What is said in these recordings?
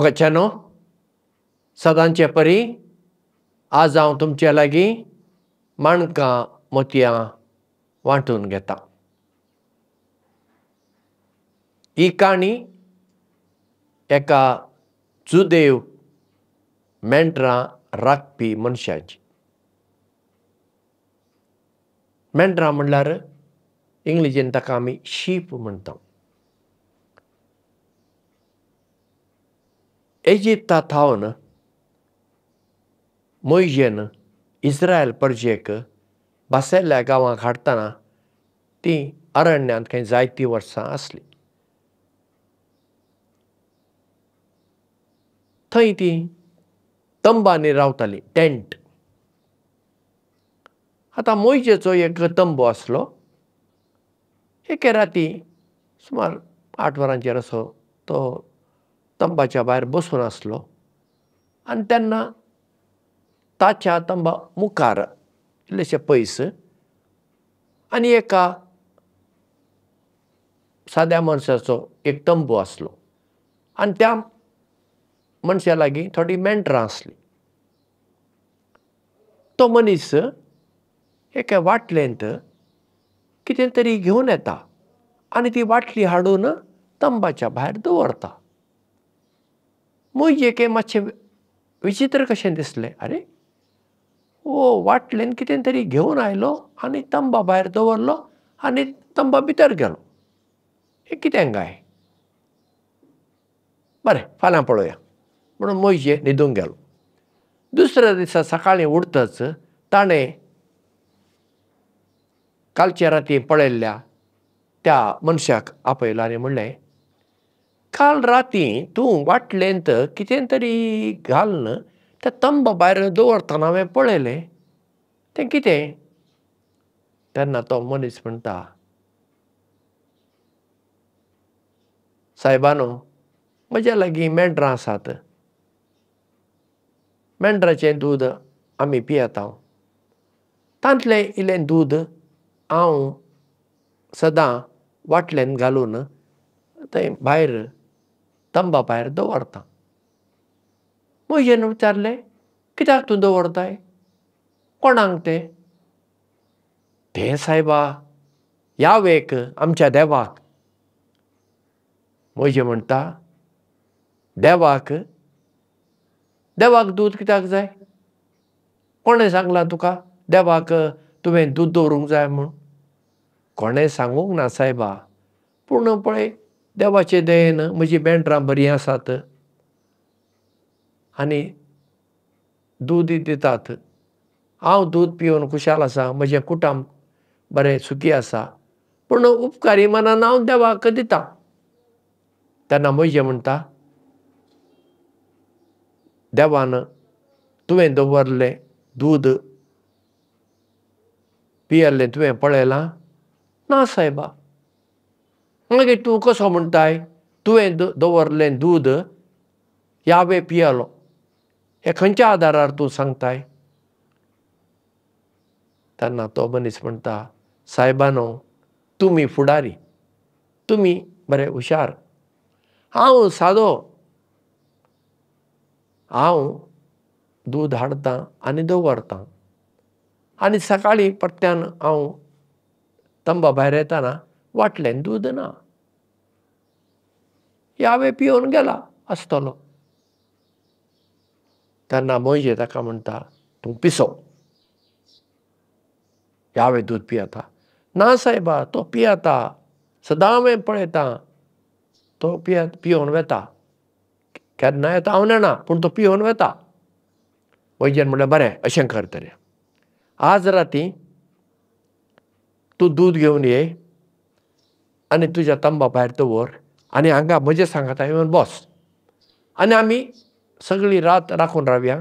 मोगाच्यानो, सदांचे परी आज हांव तुमचे लागीं माणकां मोतयां वांटून घेता. ही काणी एका जुदेव मेंढरां राखपी मनशाची. मेंढरां म्हणल्यार इंग्लिशीन ताका आमी शीप म्हणटा. इजिप्ता थावन मोयजेन इस्रायल परजेक बासेल्ल्या गांवांक हाडटना ती अरण्यांत खंय जायतीं वर्सां आसली. थंय ती तंबांनी रावताली, टेंट. आतां मोयजेचो एक तंबू आसलो. एके राती सुमार 8 वरांचेर असो तो तंबाच्या भायर बसून आसलो आनी तेन्ना ताच्या तंबा मुखार इल्लेशे पयस आनी एका साद्या मनशाचो एक तंबू आसलो आनी त्या मनशा लागीं थोडी मेंढरां आसली. तो मनीस एका वाटलेंत कितें तरी घेवन येता आनी ती वाटली हाडून तंबाच्या भायर दवरता. मोयजेक मातशें विचित्र कशें दिसलें, आरे हो वाटलेन कितें तरी घेवन आयलो आनी तंबा भायर दवरलो आनी तंबा भितर गेलो, हें कितें काय? बरें, फाल्यां पळोवया म्हणून मोयजे न्हिदूंक गेलो. दुसऱ्या दिसा सकाळीं उठतच ताणें कालच्या राती पळयल्ल्या त्या मनशाक आपयलो आनी म्हणलें, काल राती तूं वाटलेंत कितें तरी घालून त्या तंबा भायर दवरतना हांवें पळयलें, तें कितें? तेन्ना तो मनीस म्हणटा, सायबानो, म्हज्या लागीं मेंढरां आसात, मेंढराचें दूद आमी पियेता, तांतलें इल्लें दूद हांव सदां वाटल्यान घालून थंय भायर तंबा भायर दवरता. मोयजेन विचारलें, कित्याक तूं दवरताय, कोणाक तें? तें सायबा, यावेक, आमच्या देवाक. मोयजे म्हणटा, देवाक? देवाक दूद कित्याक जाय? कोणें सांगलां तुका देवाक तुवें दूद दवरूंक जाय म्हूण? कोणें सांगूंक ना सायबा, पूण पळय देवाचे दयेन म्हजी मेंढरां बरीं आसात आनी दूदय दितात, हांव दूद पिवन खुशाल आसा, म्हजें कुटुंब बरें सुखी आसा, पूण उपकारी मनान हांव देवाक दितां. तेन्ना मोयजे म्हणटा, देवान तुवें दवरलें दूद पियेल्लें तुवें पळयलां? ना सायबा. मागीर तूं कसो म्हणटाय तुवें दवरलें दूद यावे पियेलो, हें खंयच्या आदारार तूं सांगताय? तेन्ना तो मनीस म्हणटा, सायबानो, तुमी फुडारी, तुमी बरे हुशार, हांव सादो, हांव दूद हाडटां आनी दवरतां आनी सकाळीं परत्यान हांव तंबा भायर येताना वाटल्यान दूद ना, यावे पिवन गेला आसतलो. तेन्ना मोयजे ताका म्हणटा, तूं पिसो, यावे दूद पियेता? ना सायबा, तो पियेता, सदां हांवें पळयता, तो पिवन वता, केन्ना येता हांव जाणा, पूण तो पिवन वता. मोयजेन म्हणलें, बरें, अशें कर तरी, आज राती तूं दूद घेवन ये आनी तुज्या तंबा भायर दवर आनी हांगा म्हजे सांगाता येवन बस आनी आमी सगळी रात राखून रावया,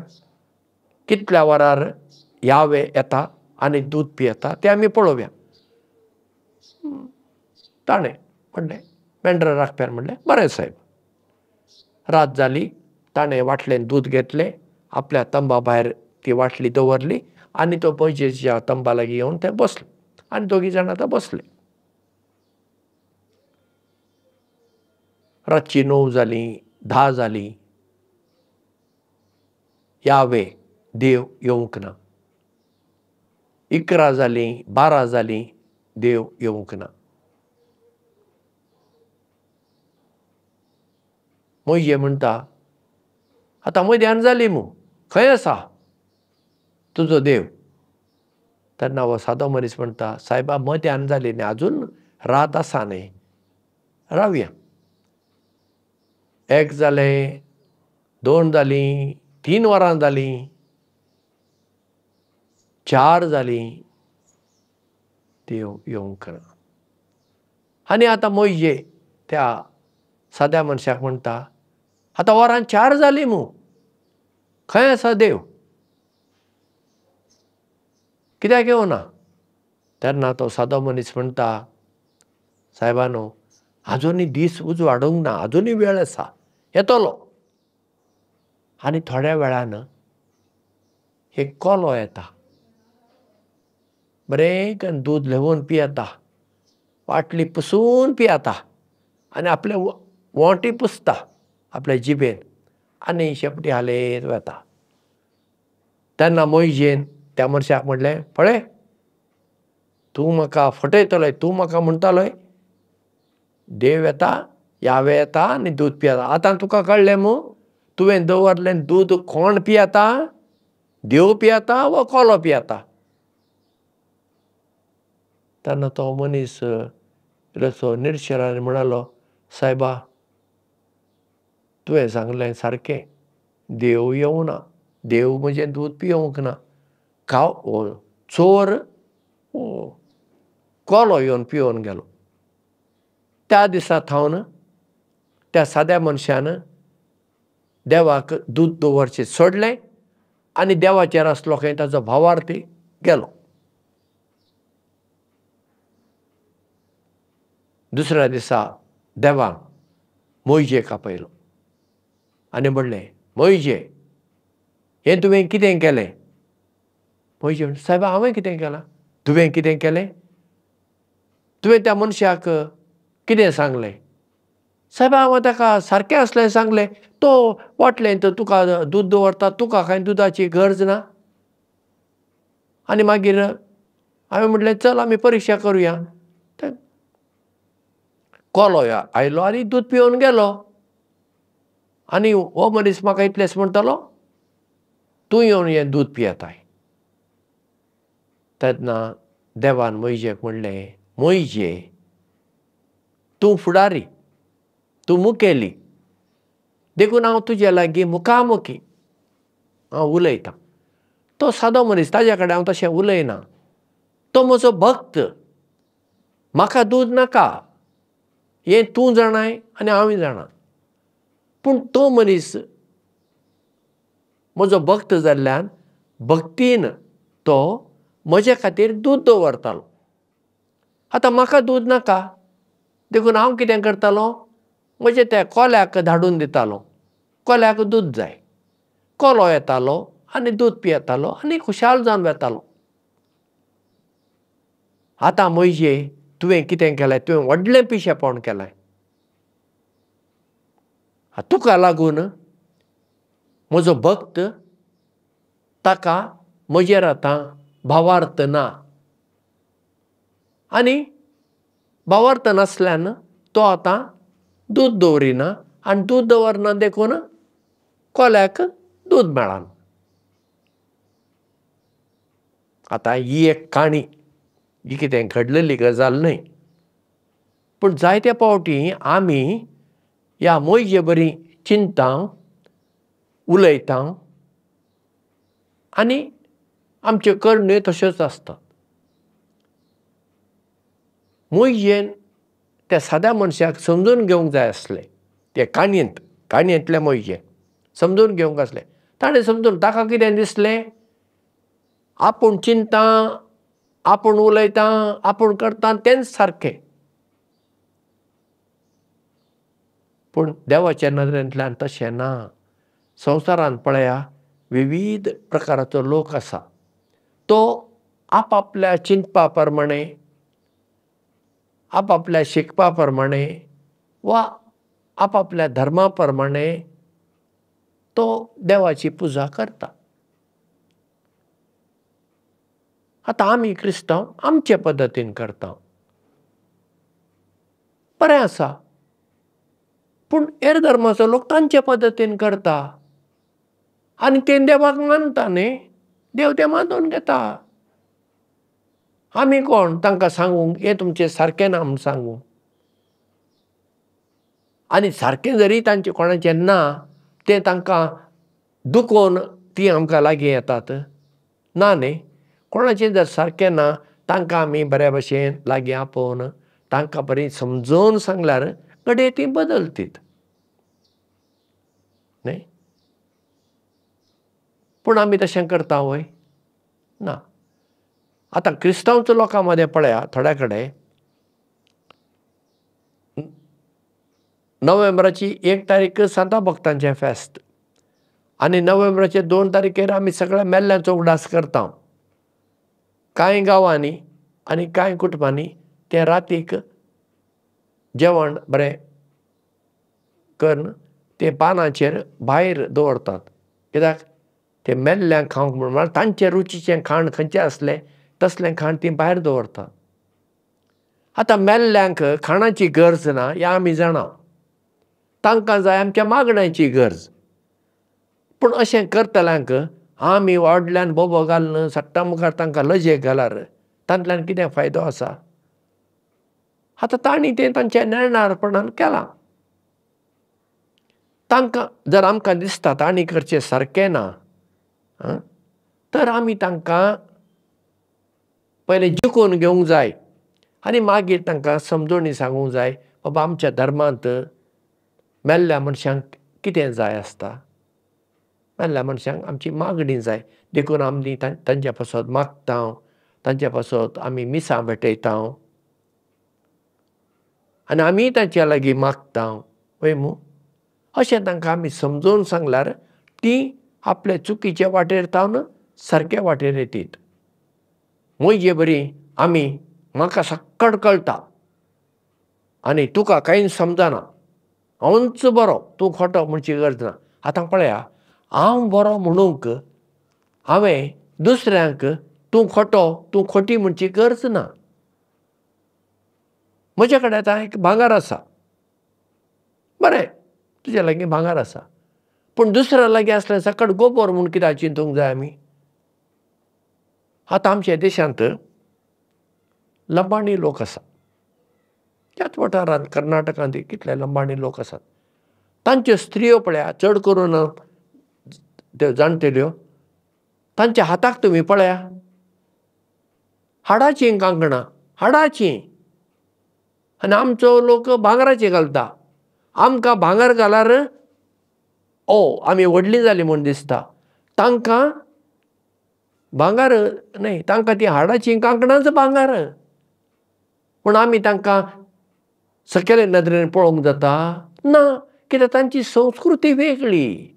कितल्या वरार यावे येता आनी दूद पियेता तें आमी पळोवया. ताणें म्हणलें, मेंढरां राखप्यान म्हणलें, बरें सायब. रात जाली, ताणें वाटलेन दूद घेतलें, आपल्या तंबा भायर ती वाटली दवरली आनी तो मोयजेच्या तंबा लागीं येवन ते बसलो आनी दोगी जाणां आतां बसले. रातची 9 जालीं, 10 जालीं, यावे देव येवंक ना. 11 जालीं, 12 जालीं, देव येवंक ना. मोये म्हणटा आतां मध्यान जाली मू, खंय आसा तुजो देव? तेन्ना हो सादो मनीस म्हणटा, सायबा मध्यान जाली न्ही, आजून रात आसा न्ही, रावया. 1 जालें, 2 जालीं, 3 वरां जालीं, 4 जालीं, देव येवंक ना. आनी आतां मोये त्या साद्या मनशाक म्हणटा, आतां वरां 4 जालीं मू, खंय आसा देव, कित्याक येवना? तेन्ना तो सादो मनीस म्हणटा, सायबा न्हू आजुनूय दीस उजवाडूंक ना, आजुनूय वेळ आसा, येतलो. आनी थोड्या वेळान एक कोलो येता, बरें करून दूद ल्हेंवून पियेता, वाटली पुसून पियेता आनी आपले वोंटी पुसता आपल्या जिबेन आनी शेपटी हालयत वता. तेन्ना मोयजेन त्या मनशाक म्हणलें, पळय तूं म्हाका फटयतलोय, तूं म्हाका म्हणटालोय देव येता, यावे येता आनी दूद पियेता, आतां तुका कळ्ळें मू तुवें दवरलें दूद कोण पियेता, देव पियेता वा कोलो पियेता? तेन्ना तो मनीस इल्लोसो निर्शेलो आनी म्हणालो, सायबा तुवें सांगलें सारकें, देव येवना, देव म्हजें दूद पियोवंक ना, चोर कोलो येवन पियोवन गेलो. त्या दिसा थावन त्या साद्या मनशान देवाक दूद दवरचें सोडलें आनी देवाचेर आसलो खंय ताचो भावार्थी गेलो. दुसऱ्या दिसा देवान मोयजेक आपयलो आनी म्हणलें, मोयजे हें तुवें कितें केलें? मोयजे म्हणटा, सायबा हांवें कितें केलां? तुवें कितें केलें? तुवें त्या मनशाक कितें सांगलें? सायबा हांवें ताका सारकें आसलें सांगलें, तो वाटलें तर तुका दूद दवरता, तुका कांय दुदाची गरज ना. आनी मागीर हांवें म्हणलें चल आमी परिक्षा करुया. कोलो आयलो आनी दूद पिवन गेलो. आनी हो मनीस म्हाका इतलेंच म्हणटालो, तूं येवन हें दूद पियेताय. तेन्ना देवान मोयजेक म्हणलें, मोयजे तूं फुडारी, तूं मुखेली, देखून हांव तुजे लागीं मुखामुखी हांव उलयतां. तो सादो मनीस, ताज्या कडेन हांव तशें उलयना, तो म्हजो भक्त, म्हाका दूद नाका हें तूं जाणाय आनी हांवूय जाणा. पूण तो मनीस म्हजो भक्त जाल्ल्यान भक्तीन तो म्हजे खातीर दूद दवरतालो. आतां म्हाका दूद नाका देखून हांव कितें करतालो, म्हजे त्या कोल्याक धाडून दितालो, कोल्याक दूद जाय. कोलो येतालो आनी दूद पियेतालो आनी खुशाल जावन वतालो. आतां मोयजे तुवें कितें केलें, तुवें व्हडलें पिशेपण केलें, तुका लागून म्हजो भक्त ताका म्हजेर आतां भावार्थ ना, आनी भावार्थ नासल्यान तो आतां दूद दवरिना, आनी दूद दवरना देखून कोल्याक दूद मेळना. आतां ही एक काणी, ही कितें घडलेली गजाल न्हय, पूण जायते फावटी आमी ह्या मोयजे बरी चिंता उलयता आनी आमच्यो करण्यो तश्योच आसतात. मोयजेन त्या साद्या मनशाक समजून घेवंक जाय आसलें, ते काणयेंत, काणयेंतल्या मोयजेन समजून घेवंक आसलें. ताणें समजून ताका कितें दिसलें, आपूण चिंता, आपूण उलयता, आपूण करता तेंच सारकें. पूण देवाच्या नदरेंतल्यान तशें ना. संवसारांत पळया विविध प्रकाराचो लोक आसा, तो आपआपल्या चिंतपा प्रमाणे, आपआपल्या शिकपा प्रमाणे वा आपआपल्या धर्मा प्रमाणे तो देवाची पुजा करता. आतां आमी क्रिस्तांव आमचे पद्दतीन करता, बरें आसा, पूण हेर धर्माचो लोक तांचे पद्दतीन करता आनी ते देवाक मानता न्ही, देव तें मानून घेता. आमी कोण तांकां सांगूंक हें तुमचें सारकें ना म्हूण सांगूंक? आनी सारकें जरी तांचें कोणाचें ना तें तांकां दुखोवन तीं आमकां लागीं येतात ना न्ही. कोणाचें जर सारकें ना तांकां आमी बऱ्या भशेन लागीं आपोवन तांकां बरी समजोवन सांगल्यार घडये तीं बदलतीत न्ही. पूण आमी तशें करता वय? ना. आतां क्रिस्तांवच्या लोकां मदें पळया, थोड्या कडेन नोव्हेंबराची 1 तारीख सांता भक्तांचें फेस्त आनी नोव्हेंबराचे 2 तारखेर आमी सगळ्या मेल्ल्यांचो उगडास करता. कांय गांवांनी आनी कांय कुटुंबांनी ते रातीक जेवण बरें करून ते पानाचेर भायर दवरतात, कित्याक ते मेल्ल्यांक खावंक म्हूण, म्हळ्यार तांचे रुचीचें खाण खंयचें आसलें तसलें खाण ती भायर दवरतात. आतां मेल्ल्यांक खाणाची गरज ना हें आमी जाणा, तांकां जाय आमच्या मागण्याची गरज. पूण अशें करतल्यांक आमी व्हडल्यान बोबो घालून सट्टा मुखार तांकां लजेक घाल्यार तांतल्यान कितें फायदो आसा? आतां तांणी तें तांच्या नेणारपणान केलां. तांकां जर आमकां दिसता तांणी करचें सारकें ना तर आमी तांकां पयलें जिखून घेवंक जाय आनी मागीर तांकां समजोणी सांगूंक जाय, बाबा आमच्या धर्मांत मेल्ल्या मनशांक कितें जाय आसता, मेल्ल्या मनशांक आमची मागणी जाय, देखून आमी तांच्या पासत मागता, तांच्या पासत आमी मिसां भेटयता आनी आमी तांच्या लागीं मागता वय मू. अशें तांकां आमी समजोवन सांगल्यार तीं आपले चुकीचे वाटेर तावन सारके वाटेर येतीत. म्हजे बरी आमी म्हाका सक्कड कळटा आनी तुका कांय समजना, हांवूच बरो तूं खोटो म्हणची गरज ना. आतां पळया, हांव बरो म्हणूंक हांवें दुसऱ्यांक तूं खोटो तूं खोटी म्हणची गरज ना. म्हजे कडेन आतां एक भांगर आसा, बरें तुज्या लागीं भांगर आसा, पूण दुसऱ्या लागीं आसलें सकट गोबोर म्हूण कित्याक चिंतूंक जाय आमी? आतां आमच्या देशांत लंबाणी लोक आसा, त्याच वाठारांत कर्नाटकांत कितले लंबाणी लोक आसात. तांच्यो स्त्रियो पळया, चड करून त्यो जाणटेल्यो, तांच्या हाताक तुमी पळया हाडाचीं कांकणां, हाडाचीं. आनी आमचो लोक भांगराचीं घालता. आमकां भांगर घाल्यार ओ आमी व्हडलीं जालीं म्हूण दिसता, तांकां भांगर न्हय, तांकां तीं हाडाचीं कांकणांच भांगर. पूण आमी तांकां सकयले नदरेन पळोवंक जाता ना, कित्याक तांची संस्कृती वेगळी.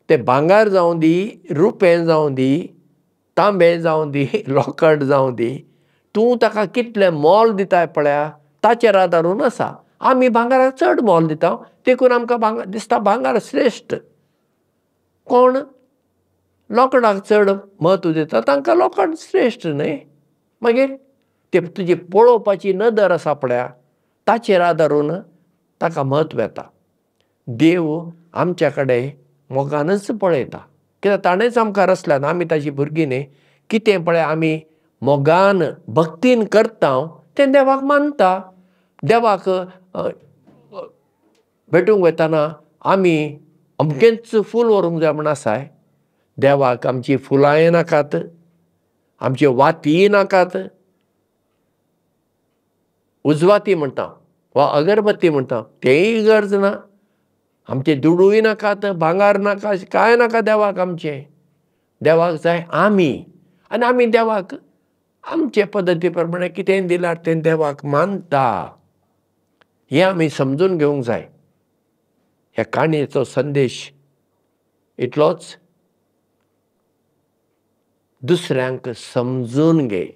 ते भांगर जावं दी, रुपें जावं दी, तांबें जावं दी, लोखंड जावं दी, तूं ताका कितलें मोल दिताय पळया ताचेर आदारून आसा. आमी भांगराक चड मोल दिता, देखून आमकां भांगर दिसता भांगर श्रेश्ठ. कोण लोखणाक चड म्हत्व दिता तांकां लोखण श्रेश्ठ न्हय. मागीर ते तुजी पळोवपाची नदर आसा पळया ताचेर आदारून ताका म्हत्व येता. देव आमच्या कडेन मोगानच पळयता, कित्याक ताणेंच आमकां रचल्यात, आमी ताची भुरगीं न्ही. कितें पळय आमी मोगान भक्तीन करता तें देवाक मानता. देवाक भेटूंक वतना आमी अमकेंच फूल व्हरूंक जाय म्हूण आसाय? देवाक आमची फुलांय नाकात, आमच्यो वातीय नाकात. उजवाती म्हणटा वा अगरबत्ती म्हणटा तेंय गरज ना. आमचे दुडूय नाकात, भांगर नाका, कांय नाका देवाक आमचें. देवाक जाय आमी, आनी आमी देवाक आमचे पद्दती प्रमाणे कितेंय दिल्यार तें देवाक मानता. हें आमी समजून घेवंक जाय. ह्या काणयेचो संदेश इतलोच, दुसऱ्यांक समजून घे.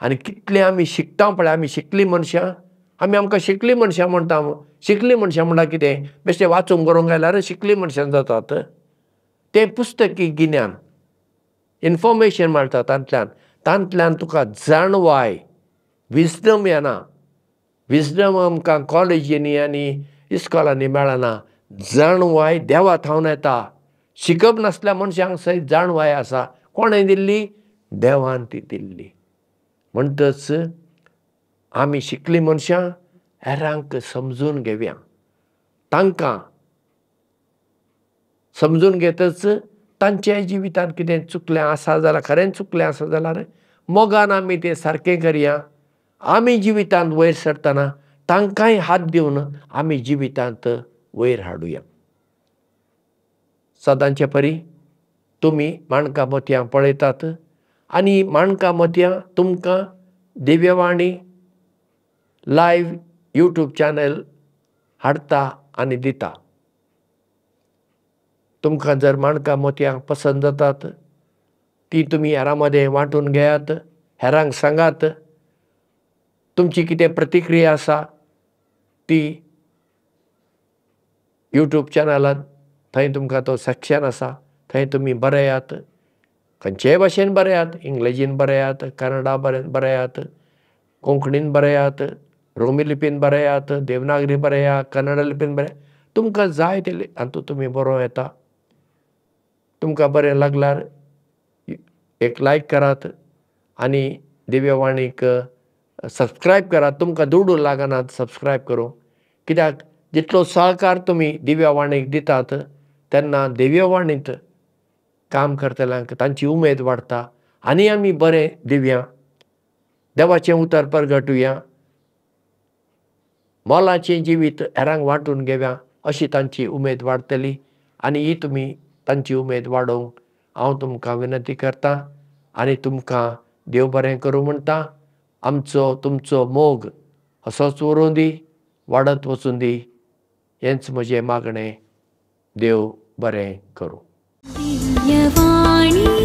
आनी कितलें आमी शिकता पळय, आमी शिकलीं मनशां, आमी आमकां शिकली मनशां म्हणटा. शिकली मनशां म्हणल्यार कितें? बेश्टें वाचूंक बरोवंक आयल्यार शिकली मनशां जातात. तें पुस्तकी गिन्यान, इनफॉर्मेशन मेळटा तातूंतल्यान. तातूंतल्यान तुका जाणवाय, विजडम येना. विजडम आमकां कॉलेजींनी आनी इस्कॉलांनी मेळना. जाणवाय देवा थावन येता. शिकप नासल्या मनशांक सयत जाणवाय आसा. कोणें दिल्ली? देवान ती दिल्ली. म्हणटच आमी शिकली मनशां हेरांक समजून घेवया. तांकां समजून घेतच तांच्या जिवितांत कितें चुकलें आसा जाल्यार, खरेंच चुकलें आसा जाल्यार मोगान आमी तें सारकें करया. आमी जिवितांत वयर सरतना तांकांय हात दिवन आमी जिवितांत वयर हाडुया. सदांचे परी तुमी माणकां मोतयां पळयतात आनी माणकां मोतयां तुमकां दिव्यवाणी लायव्ह यूट्यूब चॅनल हाडटा आनी दिता. तुमकां जर माणकां मोतयां पसंत जातात ती तुमी हेरां मदें वांटून घेयात, हेरांक सांगात. तुमची कितें प्रतिक्रिया आसा ती यूट्यूब चॅनलान थंय तुमकां तो सेक्शन आसा, थंय तुमी बरयात. खंयचेय भाशेन बरयात, इंग्लेजीन बरयात, कन्नडा बरयात, कोंकणीन बरयात, रोमी लिपीन बरयात, देवनागरी बरयात, कन्नडा लिपीन बरयात. तुमकां जाय ते हातूंत तुमी बरोवं येता. तुमकां बरें लागल्यार एक लायक करात आनी दिव्यवाणीक सबस्क्रायब करात. तुमकां दुडू लागनात सबस्क्रायब करूंक, कित्याक जितलो सहकार तुमी दिव्यवाणीक दितात तेन्ना दिव्यवाणींत काम करतल्यांक तांची उमेद वाडटा आनी आमी बरें दिवया, देवाचें उतर परगटुया, मोलाचें जिवीत हेरांक वांटून घेवया, अशी तांची उमेद वाडटली. आनी ही तुमी तांची उमेद वाडोवंक हांव तुमकां विनंती करतां आनी तुमकां देव बरें करूं म्हणटा. आमचो तुमचो मोग असोच उरूं दी, वाडत वचूं दी, हेंच म्हजें मागणें. देव बरें करूं. दिव्यवाणी.